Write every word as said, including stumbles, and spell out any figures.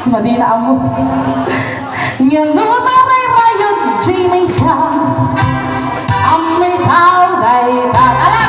Madina ammo. Ngem no marayrayod jay maysa, ammom itaw dayta. Ala,